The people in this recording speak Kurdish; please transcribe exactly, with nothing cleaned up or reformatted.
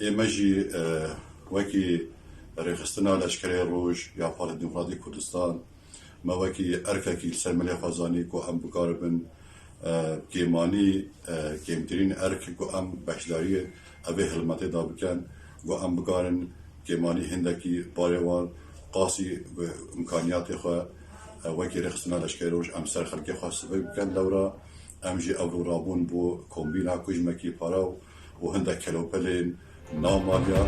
Ê me jî, e, wekî Rêxistina Leşkerê Roj ya Partiya Demokratîk Kurdistan, me wekî erkekî li ser milê xwe zanî ku em bikaribin, e, kêmanî, e, kêmtirîn erk ku em beşdariyê evê hilmetê de bikin, ku em bikarin kêmanî hindekî barê wan qasî bi îmkaniyatê xwe, e, wekî Rêxistina Leşkerê Roj em ser xelkê xwe sivik bikin. Lewra em jî ew rabûn bo kombîna kujmekî para û hindek kelopelên navmaliya.